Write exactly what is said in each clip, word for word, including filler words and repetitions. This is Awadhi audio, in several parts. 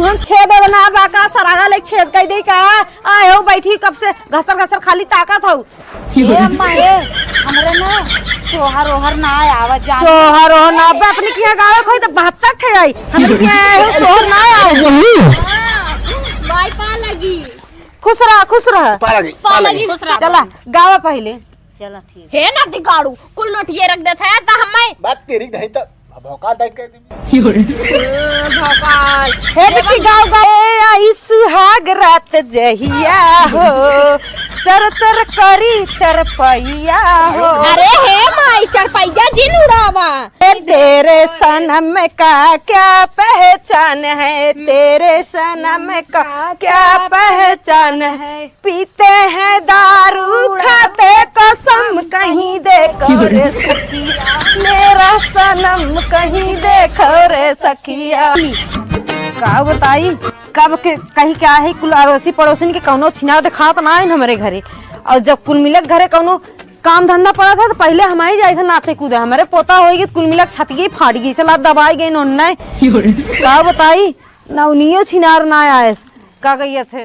हम छेद ओद ना बा का, सरागा ले छेद कइ देई का? आए हो बैठी कब से घसर घसर खाली ताकत हो। ए अम्मा ए, हमरे ना सोहर ओहर ना आवा जान। सोहर ओहर ना बा, अपने किहाँ गावे खोई तो बहत्तर ठे आई। हमरे किहाँ आए हो सोहर ना आवा। माई पा लगी। खुश रहा, खुश रहा। पा लगी, पा लगी। खुश रहा। चला गावा पहिले। चला ठीक। हे नटी गाड़ू, कुल नोटिये रख देत है त हम्मे। बात तेरी नहीं त भौकाल टाइट कर दी। भौकाल। हे बिट्टी गाँव गाँव। ए आई सुहाग रात जहिया हो, चर चर करी चरपैया हो। अरे हे माई, चरपैया जिन उड़ावा। ए तेरे सनम का क्या पहचान है, तेरे सनम का क्या पहचान है। पीते हैं दारू, खाते कसम, कहीं देखो रे सखिया, मेरा सनम कहीं देखो रे सखिया। का बताई, कब के कहीं क्या है, कुल अड़ोसी पड़ोसिन के कौनो छिनार देखात ना आइन हमरे घरे। और जब कुल मिलक घरे कौनो काम धंधा पड़ा था तो पहिले हम ही जाई थे नाचे कूदे। हमरे पोता होई गई, कुल मिलक छतिये फाड़ गई, सला दबाई गई नोन्ना। का बताई, ना उनियो छिनार ना आयस, का कहिए थे।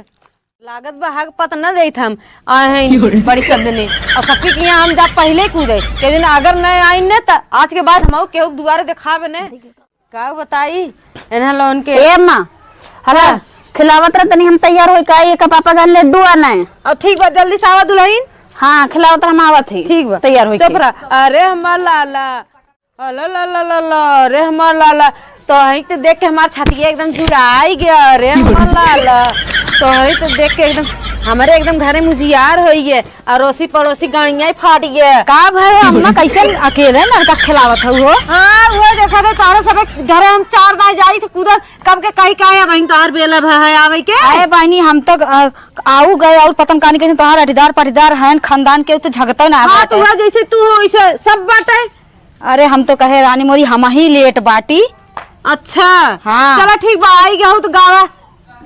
लागत बा हक पत न देत हम आए हैं बड़ी शब्द ने। और सबके किहाँ हम जा पहिले कूदे। के दिन अगर न आइन ने त आज के बाद हम केहू के दुआरे देखाबे ने। का बताई एन्हा लोन के। ए अम्मा, हला, हाँ। खिलावत रह तनी हम तैयार होई का, एक पापा गन लड्डू आना है। अब ठीक बा, जल्दी से आवा दुल्हन। हाँ, खिलावत रह हम आवत ही। ठीक बा। तैयार होई चुप के। रह। अरे हमार लाला, अला ला ला ला ला, अरे हमार लाला, तोहरी तो देख के हमार छतिया एकदम जुड़ाई गया। अरे हमार लाला, तोहरी तो देख के एकदम हमरे एकदम घरे मुजियार होई गए, अड़ोसी पड़ोसी गणिया ही फाट गए। का भय अम्मा, कैसे अकेले लड़का खिलावत हऊ हो? हाँ, वो देखा था तोहरे सब घरे हम चार दाई जाई थे कूदत, कब के कहीं का है बहन तोहर बेला भय है आवे के? अरे बहनी, हम तो, अ, आऊ गए और पतन कानी कैसे तोहर अटीदार पटीदार हैं खानदान के, तो झगता ना हाँ, बाटे। तो हुआ जैसे तू हो वैसे सब बाटे। अरे हम तो कहे रानी मोरी हम ही लेट बाटी। अच्छा। हाँ। चला ठीक बा, आई गया हूँ तो गावा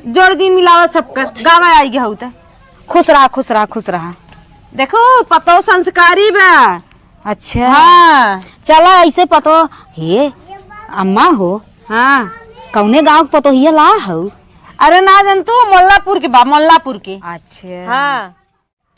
जोड़ दिन मिलावा सबका, गावा आई गया हूँ तो। खुश रहा, खुश रहा, खुश रहा। देखो पतो संस्कारी बा। अच्छा। हाँ। चला ऐसे पतो, हे अम्मा हो। हाँ। कौने गाँव के पतोहिया ला हऊ? अरे ना जान तू, मोल्लापुर के बा, मोल्लापुर के। अच्छा। हाँ।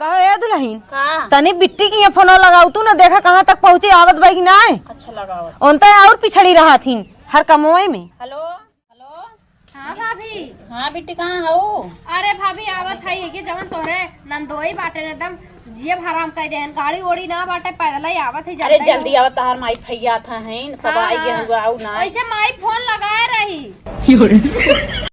कहो ए दुल्हन, का? तनी बिट्टी के यहाँ फोनो लगाऊ तू ना, देखा कहाँ तक पहुँची, आवत बा कि नाय। अच्छा लगावत। ओनते और पिछड़ी रहा थीन हर कमोए में। हेलो, हेलो। हाँ भाभी। हाँ बिट्टी, कहाँ हऊ? अरे भाभी, आवत है ये कि जवन तोहरे नंदोई बाटे न, एकदम जियब हराम कर देहन। गाड़ी ओड़ी ना बाटे, पैदल ही आवत है, अरे जानते जल्दी हो। आवत, तहार माई फैया था हैं, सब हाँ, आई गए हाँ। हुआ, आऊ ना। वैसे माई फोन लगाए रही।